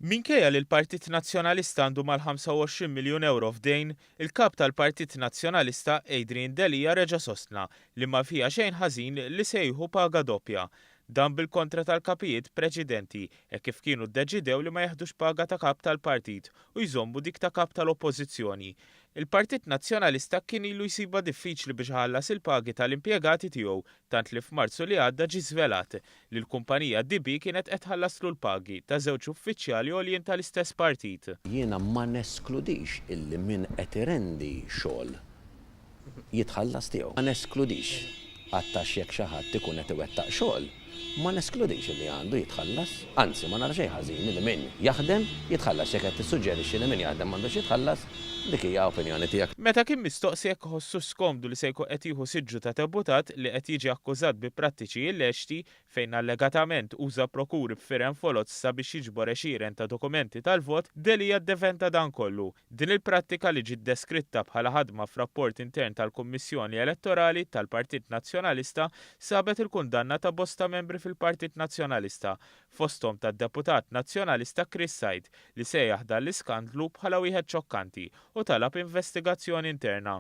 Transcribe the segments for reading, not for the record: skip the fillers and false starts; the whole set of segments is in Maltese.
Minkejja li l-Partit Nazzjonalista għandu mal-25 miljun ewro f'dejn, il-Kap tal-Partit Nazzjonalista Adrian Delia reġa' sostna li ma fiha xejn ħażin li se jieħu paga doppja. Dan bil-kontra tal-kapijiet preċidenti hekk kif kienu ddeċidew li ma jeħdux paga ta' kap tal-partit u jżommu dik ta' kap tal-Oppożizzjoni. Il-Partit Nazzjonalista kien ilu jsibha diffiċli biex iħallas il-pagi tal-impjegati tiegħu tant li f'Marzu li għadda ġie żvelat li l-kumpanija DB kienet qed tħallaslu l-pagi ta' żewġ uffiċjali għoljien tal-istess partit. Jiena ma neskludix illi min qed irendi xogħol jitħallas tiegħu. Ma neskludix għat-taxx jekk xi ħadd ikun qed iwettaq xogħol, ma neskludix illi għandu jitħallas, anzi ma nara xejn ħażin illi min jaħdem jitħallas. Jekk qed tissuġġerixxi li min jaħdem m'għandux jitħallas, dik hija opinjoni tiegħek. Meta kien mistoqsi jekk iħossux skomdu li se jkun qed jieħu siġġu ta' deputat li qed jiġi akkużat bi prattiċi illeċti fejn allegatament uża prokuri b'firem foloz sabiex jiġbor għexieren ta' dokumenti tal-vot, Delia ddefenda dan kollu. Din il-prattika li ġiet deskritta bħala ħadma f'rapport intern tal-Kummissjoni Elettorali tal-Partit Nazzjonalista sabet il-kundanna ta' bosta membri fil-Partit Nazzjonalista, fosthom tad-Deputat Nazzjonalista Chris Said li sejjaħ dan l-iskandlu bħala wieħed xokkanti u talab investigazzjoni interna.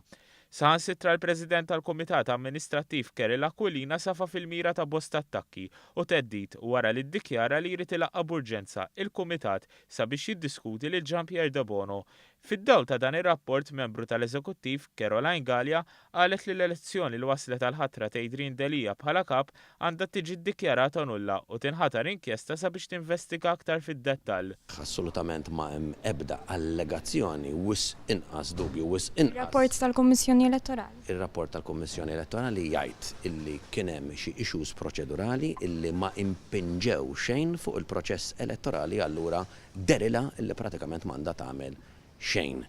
Saħansitra l-President tal-Kumitat Amministrattiv Keril Aquilina safa fil-mira ta' bosta attakki u theddid wara li ddikjara li jrid ilaqqa' b'urġenza il-Kumitat sabiex jiddiskuti lil Jean Pierre Debono. Fid-dawl ta' dan ir-rapport, membru tal-Eżekuttiv, Caroline Galea, qalet li l-elezzjoni li wasslet għall-ħatra t'Adrian Delia bħala Kap għandha tiġi ddikjarata nulla u tinħatar inkjesta sabiex tinvestiga aktar fid-dettall. Assolutament ma hemm ebda allegazzjoni, wisq inqas dubju, wisq inqas. Ir-rapport tal-Kummissjoni Elettorali. Ir-rapport tal-Kummissjoni Elettorali jgħid illi kien hemm xi issues proċedurali illi ma impinġew xejn fuq il-proċess elettorali allura dherilha illi pratikament m'għandha tagħmel xejn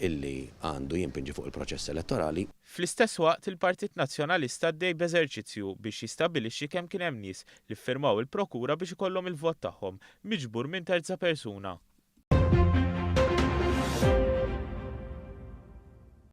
illi għandu jimpinġi fuq il-proċess elettorali. Fl-istess waqt il-Partit Nazzjonalista għaddej b'eżerċizzju biex jistabbilixxi kemm kien hemm nies li ffirmaw il-prokura biex ikollhom il-vot tagħhom miġbur minn terza persuna.